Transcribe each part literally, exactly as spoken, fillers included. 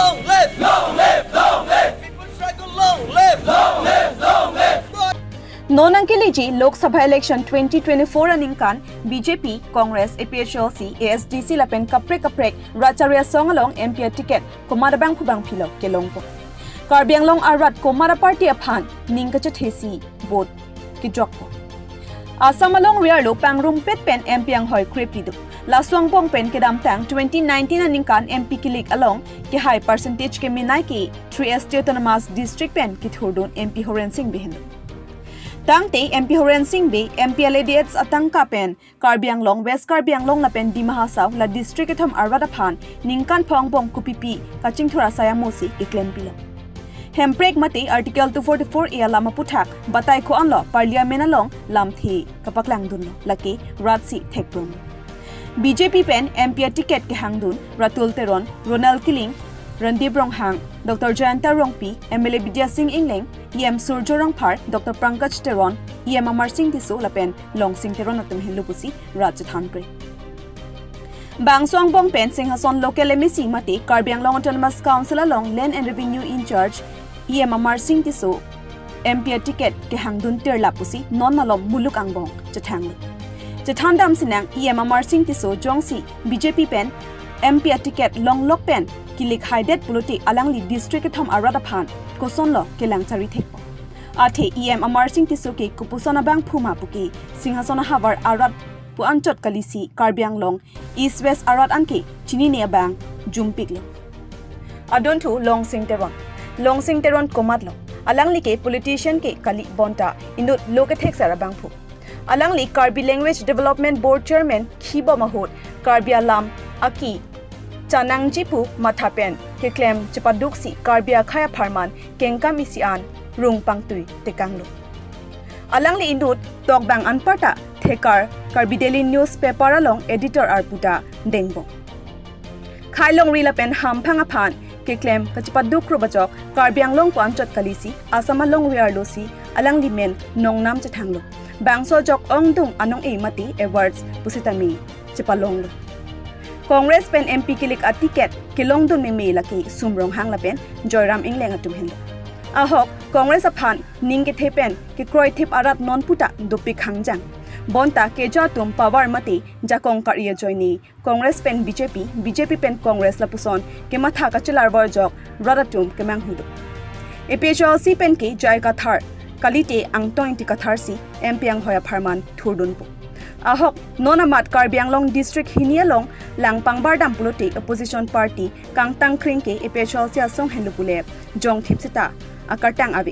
Long live! Long live! Long live! People struggle, long live! Long live! Long live! Non nangkeleji Lok Sabha election twenty twenty-four aningkan B J P, Congress, A P H L C, A S D C lapen kaprek kaprek rat chari asong along M P aticket komat abangphu bangphilo kelongpo. Karbi Anglong arat komat aparty aphan ning kachethesi vote kejokpo. Assam alongri arlo pangrumpet pen M P anghoi krepli do. Laso angbong pen kedamtang twenty nineteen aningkan M P kilik along kehai percentage kemenei ke three S T Autonomous District pen kethurdun M P Horen Sing Bey henlo. Tangte M P Horen Sing Bey M P L A D H atangka pen Karbi Anglong, West Karbi Anglong lapen Dima Hasao la district kethom arat aphan ningkan pho angbong kopipi kachingthur asai amosi keklempi lo. Hemprek mate Article two forty-four A alam aputhak batai ko-anlo Parliament along lamthe kapaklangdunlo, lake ratsi thekpron. B J P pen M P aticket kehangdun Ratul Teron, Ronald Killing, Randip Ronghang, Doctor Jayanta Rongpi, M L A Bidya Sing Engleng, E M Surjya Rongphar, Doctor Pankaj Teron, E M Amar Sing Tisso lapen Longsing Teron atum henlo pusi rat chethanpre. Bangso angbong pen Singhason local M A C mate Karbi Anglong Autonomous Council along Land and Revenue in-charge E M Amar Sing Tisso M P aticket kehangdun tirlap pusi non malom muluk angbong chethanglo. Chethandam sinang E M Amar Sing Tisso jongsi B J P pen M P aticket longlok pen kilik haidet pulote alangli district kethom arat aphan kosonlo kelang chari thekpo. Athe E M Amar Sing Tisso ke kopuson abangphu ma puke Singhason ahavar arat pu anchot kalisi Karbi Anglong East West arat anke chinine abang jumpiklo. Adunthu Longsing Teron. Longsing Teron komatlo. Alangli ke politician ke kali bonta inut lo kethekser abangphu. Alangli Karbi Language Development Board Chairman khibom ahut Karbi alam aki chanangji pu matha pen keklem chepaduksi Karbi akhei apharman kengkam isi an rung pangtui tekanglo. Alangli inut tokbang anparta thekar Karbi Daily Newspaper along editor arpu ta dengbom. Khei longri lapen hamphang aphan keklem kachepaduk rup ajok Karbi Anglong pu anchot kalisi Assam alongri arlosi alangli men nongnam chethanglo. Bangso ajok ongdung anong-e mate awards pusitame chepalonglo. Congress pen M P kilik aticket kelongdun meme lake Sum Ronghang lapen Joyram Engleng atum henlo. Ahok Congress aphan ning kethe pen kekroithip arat non puta dopik hangjang. Bonta keja atum power mate jakong kar-i ajoine Congress pen B J P, B J P pen Congress lapuson kematha kachelar vorjok rat atum kemanghu do. A P H L C pen ke J I Kathar kalite Angtong Ingti Kathar si M P anghoi apharman thurdunpo. Ahok non amat Karbi Anglong District hini along lang pangbardam pulote opposition party kangtang kring ke A P H L C asong henlo pule jongthip seta akartang ave.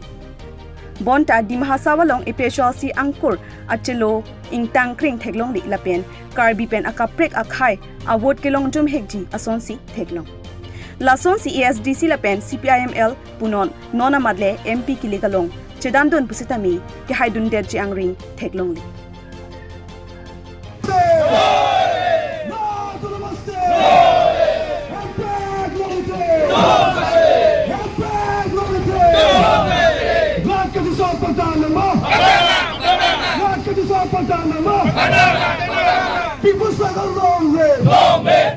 Bonta Dima Hasao along A P H L C angkur achelo ingtang kring theklongle lapen Karbi pen akaprek akhei avote kelongjum hekji asonsi theklong. Lasonsi A S D C lapen C P I M L punon non amat le M P kilik along chedandun pusitame kehaidundetji angring theklongle. People struggle long live. Long live.